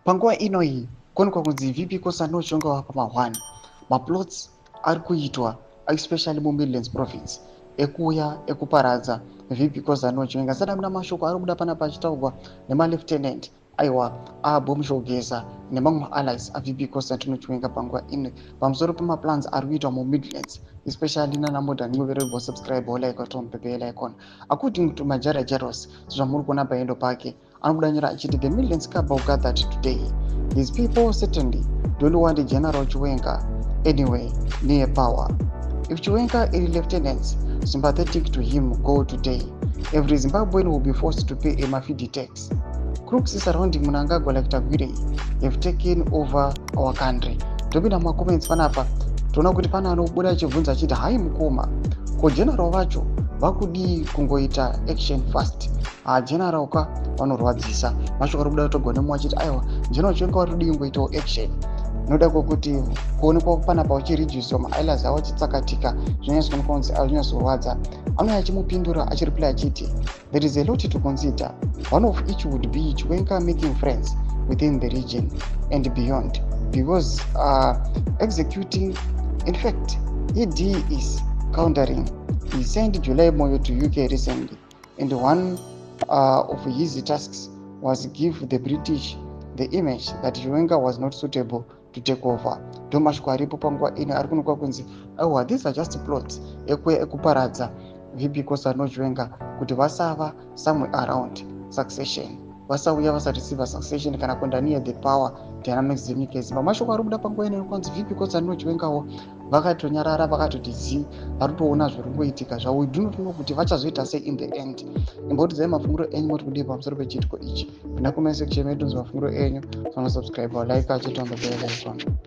Panguva ino iyi kuonekwa kunzi VP Constantino Chiwenga wapa ma1 maplots ari kuitwa, especially muMidlands Province, ekuuya ekuparadza VP Constantino Chiwenga. Sada muna mashoko ari kubuda panapa achitaurwa nemalieutenant, aiwa, aBombshell Geza nemamwe maallies aVP Constantino Chiwenga panguva ino, pamusoro pemaplans ari kuitwa muMidlands, especially nana Modern Ncube. Subscribe, like, turn on the bell icon. According to Majara Jaros, zvamuri kuona paendo pake, anobuda nyora achiti, "The Midlands cabal gathered today. These people certainly don't want General Chiwenga anyway near power. If Chiwenga and lieutenants sympathetic to him go today, every Zimbabwean will be forced to pay a mafidi tax. Crooks surrounding Mnangagwa like Tagwirei have taken over our country." Topinda mumacomments panapa, toona kuti pane anobuda achibvunza achiti, "Hai mukoma, ko general vacho vakudii kungoita action fast? Ha, general ka vanorwadzisa." Mashoko ari kubuda kutogwa nemumwe achiti, "Aiwa, General Chiwenga vatodii kungoitawo action?" Noda kwekuti kuonekwa panapa uchireducewa maallies avo achitsakatika, zvinonyatsoonekwa kunzi zvinonyatsorwadza. Anouya achimupindura, achireply achiti, "There is a lot to consider. One of each would be Chiwenga making friends within the region and beyond because executing. In fact, ED is countering. He sent July Moyo to UK recently, and one of his tasks was give the British the image that Chiwenga was not suitable to take over." Ndo mashoko aripo panguva ino ari kuonekwa kunzi, aiwa, these are just plots ekuya ekuparadza VP Constantino Chiwenga kuti vasava somewhere around succession, vasauya, vasareceiva succession kana kuenda near the power dynamics dzenyika yeZimbabwe. Mashoko ari kubuda panguva ino kwanzi VP Constantino Chiwengawo vakatonyarara, vakatoti zii, vari kutoona zviri kungoitika zvavo. We do not know kuti vachazoita sei in the end. Imbotidzai mafungiro enyu, moti kudii pamusoro pechiitiko ichi? Pinda comment section medu, mafungiro enyu. Sanosubscribe, like, achitomba bell icon.